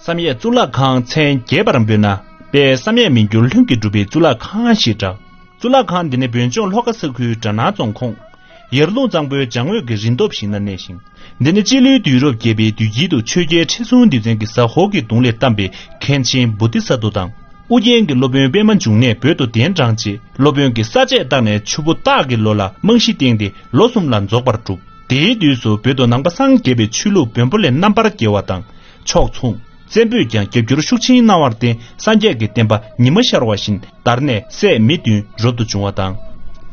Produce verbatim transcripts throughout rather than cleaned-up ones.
བསམ་ཡས་གཙུག་ལག་ཁང་མཚན་རྒྱས་པར་འབོད་ན། དཔལ་བསམ་ཡས་མི་འགྱུར་ལྷུན་གྱིས་གྲུབ་པའི་གཙུག་ལག་ཁང་ཞེས་གྲགས། གཙུག་ལག་ཁང་འདི་ནི་བོད་ལྗོངས་ལྷོ་ཁ་ས་ཁུལ་སྦྲ་ནག་རྫོང་ཁོངས། ཡར་ཀླུང་གཙང་པོའི་བྱང་ངོས་ཀྱི་རི་ཐོག་ཞིག་ན་གནས་ཤིང་། འདི་ནི་སྤྱི་ལོའི་དུས་རབས་བརྒྱད་པའི་དུས་དཀྱིལ་དུ་ཆོས་རྒྱལ་ཁྲི་སྲོང་ལྡེ་བཙན་གྱིས་ཟ་ཧོར་གྱི་གདུང་ལས་བལྟམས་པའི་མཁན་ཆེན་བོ་དྷི་ས་ཏྭ་དང་། ཨུ་རྒྱན་གྱི་སློབ་དཔོན་པདྨ་འབྱུང་གནས་བོད་དུ་གདན་དྲངས་རྗེས། སློབ་དཔོན་གྱིས་ས་དཔྱད་བཏང་ནས་ཆུ་བོ་སྟག་གི་ལོ་ལ་རྨང་གཞི་བཏིང་སྟེ་ལོ་གསུམ་ལ་རྫོགས་པར་གྲུབ། དེའི་དུས་སུ་བོད་དུ་ནང་པ་སངས་རྒྱས་པའི་ཆོས་ལུགས་བོན་པོ་ལས་རྣམ་པར་རྒྱལ་བ་དང་ཕྱོགས་མཚུངས། བཙན་པོས་ཀྱང་རྒྱབ་སྐྱོར་ཤུགས་ཆེན་གནང་བར་བརྟེན། སངས་རྒྱས་ཀྱི་བསྟན་པ་ཉི་མ་ཤར་བ་བཞིན་དར་ནས་སྲས་མི་བདུན་རབ་ཏུ་བྱུང་བ་དང་།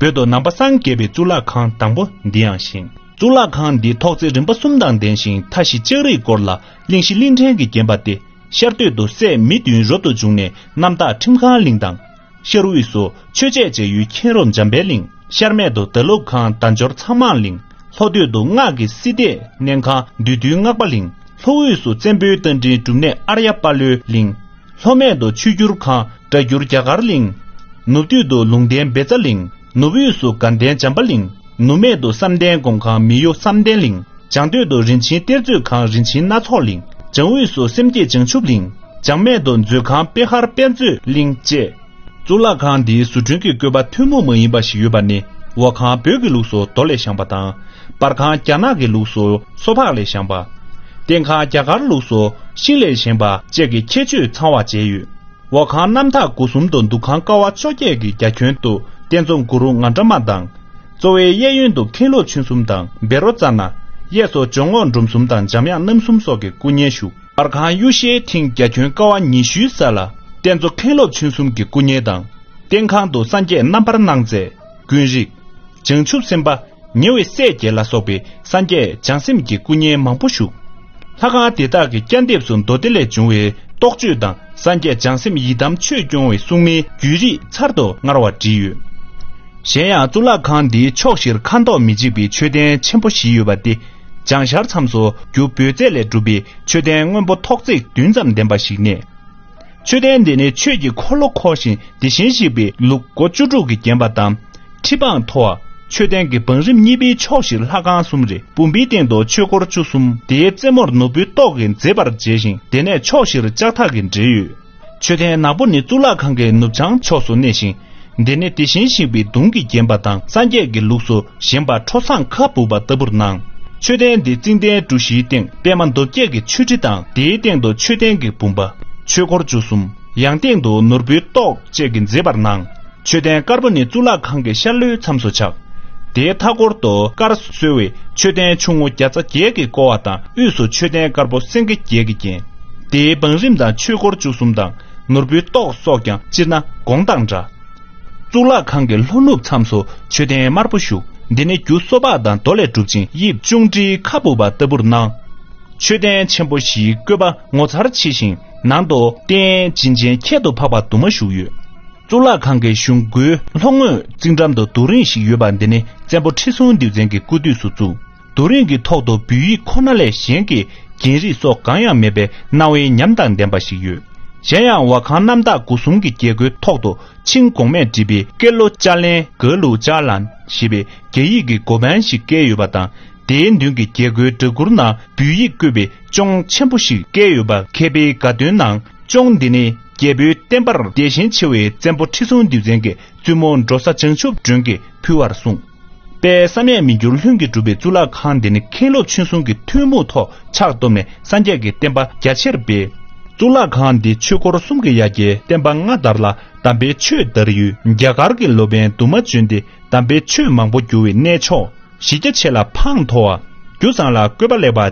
བོད་དུ་ནང་པ་སངས་རྒྱས་པའི་གཙུག་ལག་ཁང་དང་པོ་འདི་ཡང་བཞེངས། གཙུག་ལག་ཁང་འདི་ཐོག་བརྩེགས་རིམ་པ་གསུམ་དང་ལྡན་ཞིང་། མཐའ་བཞི་ལྕགས་རིས་བསྐོར་ལ་གླིང་བཞི་གླིང་ཕྲན་གྱིས་བརྒྱན་པ་སྟེ། ཤར་སྟོད་དུ་སྲས་མི་བདུན་རབ་ཏུ་བྱུང་ནས་གནམ་བདག་ཁྲིམས་ཁང་གླིང་དང་། ཤར་དབུས་སུ་ཆོས་འཆད་བྱ་ཡུལ་མཁན་རབས་འཇམ་དཔལ་གླིང་། ཤར་སྨད་དུ་བདག་སློབ་ཁང་བདག་འབྱོར་ཚང་མང་གླིང་། ལྷོ་སྟོད་དུ་སྔགས་ཀྱི་སྲིད་སྡེ་གནས་ཁང་བདུད་འདུལ་སྔགས་པ་གླིང་། ལྷོ་དབུས་སུ་བཙན་པོའི་རྟ་མགྲིན་སྒྲུབ་གནས་ཨརྱ་པ་ལོའི་གླིང་། ལྷོ་སྨད་དུ་ཆོས་བསྒྱུར་ཁང་སྒྲ་བསྒྱུར་རྒྱ་གར་གླིང་། ནུབ་སྟོད་དུ་ལུང་བསྟན་བཛྲ་གླིང་། ནུབ་དབུས་སུ་དགའ་ལྡན་བྱམས་པ་གླིང་། ནུབ་སྨད་དུ་བསམ་གཏན་སྒོམ་ཁང་མི་གཡོ་བསམ་གཏན་གླིང་། བྱང་སྟོད་དུ་རིན་ཆེན་གཏེར་མཛོད་ཁང་རིན་ཆེན་སྣ་ཚོགས་གླིང་། བྱང་དབུས་སུ་སེམས་བསྐྱེད་བྱང་ཆུབ་གླིང་། བྱང་སྨད་དུ་མཛོད་ཁང་པེ་ཧར་དཔེ་མཛོད་གླིང་བཅས། གཙུག་ལག་ཁང་འདིའི་བཟོ་སྐྲུན་གྱི་བཀོད་པ་ཐུན་མོང་མ་ཡིན་པ་ཞིག་ཡོད་པ་ནི། འོག་ཁང་བོད་ཀྱི་ལུགས་སུ་རྡོ་ལས་བཞེངས་པ་དང་། བར་ཁང་རྒྱ་ནག་གི་ལུགས་སུ་སོ་ཕག་ལས་བཞེངས་པ། སྟེང་ཁང་རྒྱ་གར་ལུགས་སུ་ཤིང་ལས་བཞེངས་པ་བཅས་ཀྱི་ཁྱད་ཆོས་ཚང་བ་མཇལ་ཡོད། འོག་ཁང་གནམ་ཐག་དགུ་གསུམ་དུ་འདུ་ཁང་ཀ་བ་བཅོ་བརྒྱད་ཀྱི་རྒྱ་ཁྱོན་དུ་རྟེན་གཙོ་གུ་རུ་ང་འདྲ་མ་དང་། གཙོ་བོའི་གཡས་གཡོན་དུ་མཁན་སློབ་ཆོས་གསུམ་དང་བཻ་རོ་ཙ་ན། གཡས་སུ་ཇོ་རྔོག་འབྲོམ་གསུམ་དང་འཇམ་དབྱངས་རྣམ་གསུམ་སོགས་ཀྱི་སྐུ་བརྙན་བཞུགས། བར་ཁང་གཡུ་ཤའི་ཐིང་རྒྱ་ཁྱོན་ཀ་བ་ཉི་ཤུའི་ས་ལ་རྟེན་གཙོ་མཁན་སློབ་ཆོས་གསུམ་གྱི་སྐུ་བརྙན་དང་། སྟེང་ཁང་དུ་སངས་རྒྱས་རྣམ་པར་སྣང་མཛད། ཀུན་རིག་བྱང་ཆུབ་སེམས་དཔའ། ཉེ་བའི་སྲས་བརྒྱད་ལ་སོགས་པའི་སངས་རྒྱས་བྱང་སེམས་ཀྱི་སྐུ་བརྙན་མང་པོ་བཞུགས། ལྷ་ཁང་དེ་དག་གི་རྐྱང་ལྡེབས་སུ་མདོ་སྡེ་ལས་བྱུང་བའི་རྟོགས་བརྗོད་དང་། སངས་རྒྱས་བྱང་སེམས་ཡི་དམ་ཆོས་སྐྱོང་བའི་སྲུང་མའི་བརྒྱུད་རིས་ཚར་དུ་དངར་བ་བྲིས་ཡོད། གཞན་ཡང་གཙུག་ལག་ཁང་འདིའི་ཕྱོགས་བཞིར་ཁ་མདོག་མི་གཅིག་པའི་མཆོད་རྟེན་ཆེན་པོ་བཞི་ཡོད་པ་སྟེ། བྱང་ཤར་མཚམས་སུ་རྒྱུ་འབོལ་རྫས་ལས་གྲུབ་པའི་མཆོད་རྟེན་སྔོན་པོ་ཐོག་བརྩེགས་བདུན་ཙམ་ལྡན་པ་ཞིག་གནས། མཆོད་རྟེན་འདི་ནི་ཆོས་ཀྱི་འཁོར་ལོ་འཁོར་ཞིང་དེ་བཞིན་གཤེགས་པའི་ལུགས་སྒོ་བཅུ་དྲུག་གིས་བརྒྱན་པ་དང་། ཁྲི་འཕང་མཐོ་བ། མཆོད་རྟེན་གྱི་བང་རིམ་གཉིས་པའི་ཕྱོགས་བཞིར་ལྷ་ཁང་གསུམ་རེ། བུམ་པའི་སྟེང་དུ་ཆོས་འཁོར་བཅུ་གསུམ། དེའི་རྩེ་མོར་ནོར་བུའི་ཏོག་གིས་མཛེས་པར་མཇལ་ཞིང་། དེ་ནས་ཕྱོགས་བཞིར་ལྕགས་ཐག་གིས་འབྲེལ་ཡོད། མཆོད་རྟེན་ནག་པོ་ནི་གཙུག་ལག་ཁང་གི་ནུབ་བྱང་ཕྱོགས་སུ་གནས་ཤིང་། འདི་ནི་དེ་བཞིན་གཤེགས་པའི་གདུང་གིས་བརྒྱན་པ་དང་། སངས་རྒྱས་ཀྱི་ལུགས་སུ་བཞེངས་པ་ཁྲོ་བཟང་ཁ་སྦུབ་པ་ལྟ་བུར་སྣང་། མཆོད་རྟེན་འདི་བརྩེགས་གདན་གྲུ་བཞིའི་སྟེང་པདྨ་མདོ་བརྒྱད་ཀྱི་ཆོས་ཁྲི་དང་། དེའི་སྟེང་དུ་མཆོད་རྟེན་གྱི་བུམ་པ། ཆོས་འཁོར་བཅུ་གསུམ། ཡང་སྟེང་དུ་ནོར་བུའི་ཏོག་བཅས་ཀྱིས་མཛེས་པར་སྣང་། མཆོད་རྟེན་དཀར་པོ་ནི་གཙུག་ལག་ཁང་གི་ཤར་ལྷོའི་མཚམས་སུ་ཆགས། དེའི་མཐའ་སྐོར་དུ་དཀར་གསོལ་བའི་མཆོད་རྟེན་ཆུང་ངུ་བརྒྱ་རྩ་བརྒྱད་ཀྱིས་བསྐོར་བ་དང་། དབུས་སུ་མཆོད་རྟེན་དཀར་པོ་སེང་གེ་བརྒྱད་ཀྱིས་བརྒྱན། དེའི་བང་རིམ་དང་ཆོས་འཁོར་བཅུ་གསུམ་དང་ནོར་བུའི་ཏོག་སོགས་ཀྱང་སྤྱིར་ན་གོང་དང་འདྲ། གཙུག་ལག་ཁང་གི་ལྷོ་ནུབ་མཚམས་སུ་མཆོད་རྟེན་དམར་པོ་བཞུགས། འདི་ནི་རྒྱུ་སོ་ཕག་དང་རྡོ་ལས་གྲུབ་ཅིང་དབྱིབས་ཅུང་དྲིལ་ཁ་སྦུབ་པ་ལྟ་བུར་སྣང་། མཆོད་རྟེན་ཆེན་པོ་བཞིའི་བཀོད་པ་ངོ་མཚར་ཆེ་ཞིང་། ནང་དུ་རྟེན་བྱིན་ཅན་ཁྱད་དུ་འཕགས་པ་དུ་མ་བཞུགས་ཡོད། གཙུག་ལག་ཁང་གི་གཞུང་སྒོའི་ལྷོ་ངོས་རྩིག་འགྲམ་དུ་རྡོ་རིང་ཞིག་ཡོད་པ་འདི་ནི་བཙན་པོ་ཁྲི་སྲོང་ལྡེ་བཙན་གྱི་སྐུ་དུས་སུ་བཙུགས། རྡོ་རིང་གི་ཐོག་ཏུ་འབུལ་ཡིག་ཁོ་ན་ལས་གཞན་གྱི་རྒྱན་རིས་སོགས་གང་ཡང་མེད་པའི་སྣང་བའི་ཉམས་དང་ལྡན་པ་ཞིག་ཡོད། གཞན་ཡང་འོག་ཁང་གནམ་བདག་སྒོ་གསུམ་གྱི་རྒྱལ་སྒོའི་ཐོག་ཏུ་ཆིང་གོང་མས་བྲིས་པའི་ཀེ་ལོ་ཅཱ་ལན་ག་ལུ་ཅཱ་ལན་ཞེས་པའི་རྒྱ་ཡིག་གི་མགོ་པན་ཞིག་བཀལ་ཡོད་པ་དང་། དེའི་མདུན་གྱི་རྒྱལ་སྒོའི་སྦྲ་གུར་ནང་འབུལ་ཡིག་བརྐོས་པའི་ཅོང་ཆེན་པོ་ཞིག་བཀལ་ཡོད་པ་མཁས་པའི་དགའ་སྟོན་ནང་། ཅོང་འདི་ནི་རྒྱལ་པོའི་བསྟན་པར་དད་ཞེན་ཆེ་བའི་བཙན་པོ་ཁྲི་སྲོང་ལྡེ་བཙན་གྱི་བཙུན་མོ་འབྲོ་ས་བྱང་ཆུབ་སྒྲོན་གྱིས་ཕུལ་བར་གསུངས། དཔལ་བསམ་ཡས་མི་འགྱུར་ལྷུན་གྱིས་གྲུབ་པའི་གཙུག་ལག་ཁང་འདི་ནི་མཁན་སློབ་ཆོས་གསུམ་གྱིས་ཐུན་མོང་ཐོག་ཕྱག་བཏབ་ནས་སངས་རྒྱས་ཀྱི་བསྟན་པ་རྒྱ་ཆེར་སྤེལ། གཙུག་ལག་ཁང་འདི་ཆོས་འཁོར་གསུམ་གྱི་ཡ་གྱལ་བསྟན་པ་ལྔ་དར་ལ་དམ་པའི་ཆོས་དར་ཡུལ། རྒྱ་གར་གྱི་སློབ་དཔོན་དུ་མ་བྱོན་ཏེ་དམ་པའི་ཆོས་མང་པོ་བསྒྱུར་བའི་གནས་མཆོག། གཞི་རྒྱ་ཆེ་ལ་འཕང་མཐོ་བ། རྒྱུ་བཟང་ལ་བཀོད་པ་ལེགས་པ་